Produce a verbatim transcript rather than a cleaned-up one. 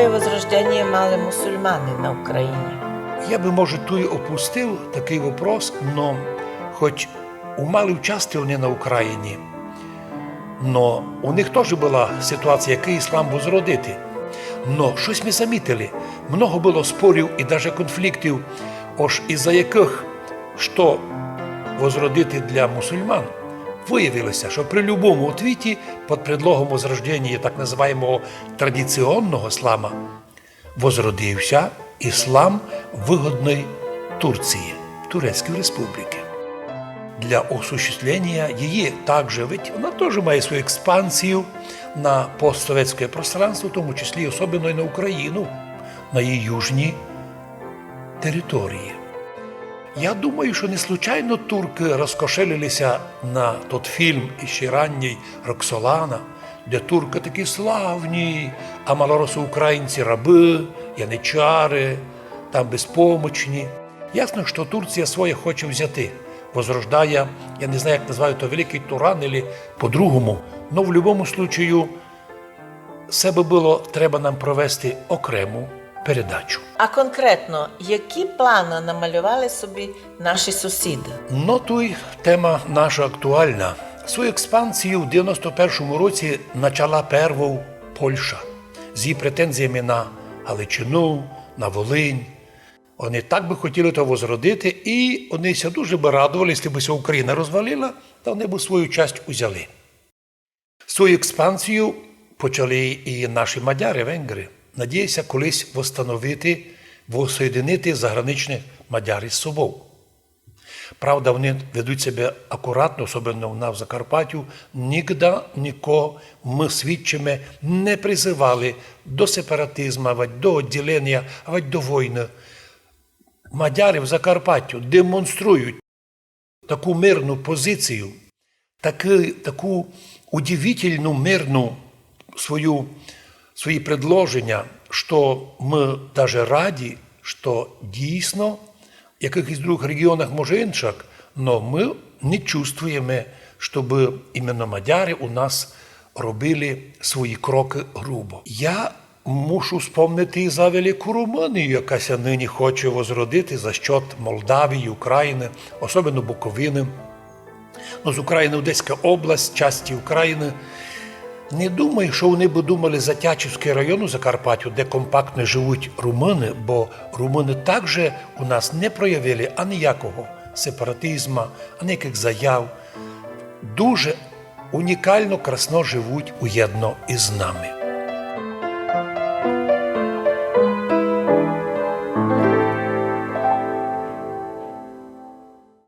Возрождение мали мусульмани на Україні? Я бы, може, туй опустив такый вопрос, но хоть у малій части они на Україні, но у них тоже была ситуація, якый іслам возродити. Но штось мы замітили, много было спорів і даже конфліктів, ож из-за якых што возродити для мусульман. Выявило ся, што при любому отвіті під предлогом возрожденія так называємого традиційного іслама возродив ся іслам выгодный Турції, Турецької Республікы. Для осуществлення її также, ведь она тоже має свою експансію на постсовєтське пространство, в тому числі особенно і на Україну, на її южні території. Я думаю, што не случайно туркы розкошелили ся на тот фільм іщи ранній Роксолана, де туркы такі славні, а малоросы українці рабы, яничары, там безпомочні. Ясно, што Турція своє хоче взяти. Возрождає, я не знаю, як называють то, великый туран или по-другому. Но в любому случаю, се бы было треба нам провести окрему передачу. А конкретно, які планы намалювали собі наші сусіды? Но туй тема наша актуална. Свою експансію в девяносто першому році начала перву Польща з її претензіями на Галичину, на Волинь. Они так бы хотіли то возродити, і они ся дуже бы радовали, якщо бы ся Україна розвалила, та они бы свою часть узяли. Свою експансію почали і наші мадяры, венгры. Надіють ся колись восстановити, воссоєдинити заграничных мадярів з собов. Правда, они ведуть себе акуратно, особенно в нас в Закарпаттю. Нігда никого, мы свідчиме, не призывали до сепаратизма, авадь до одділенія, авадь до войны. Мадяры в Закарпаттю демонструють таку мирну позицію, таку, таку удивительну мирну свою, свої предложеня, што мы даже раді, што дійсно в якыхось другых регіонах, може, иншак, но мы не чувствуєме, штобы іменно мадяры у нас робили свої крокы грубо. Я мушу спомнити і за Велику Румынію, яка ся нині хоче возродити за счёт Молдавії, Україны, особенно Буковины. Но з Україны Одеська область, часті Україны. Не думаю, што они бы думали за Тячівськый район у Закарпаттю, де компактно живуть румыны, бо румыны также у нас не проявили аніякого сепаратизма, аніякых заяв. Дуже унікално красно живуть уєдно из нами.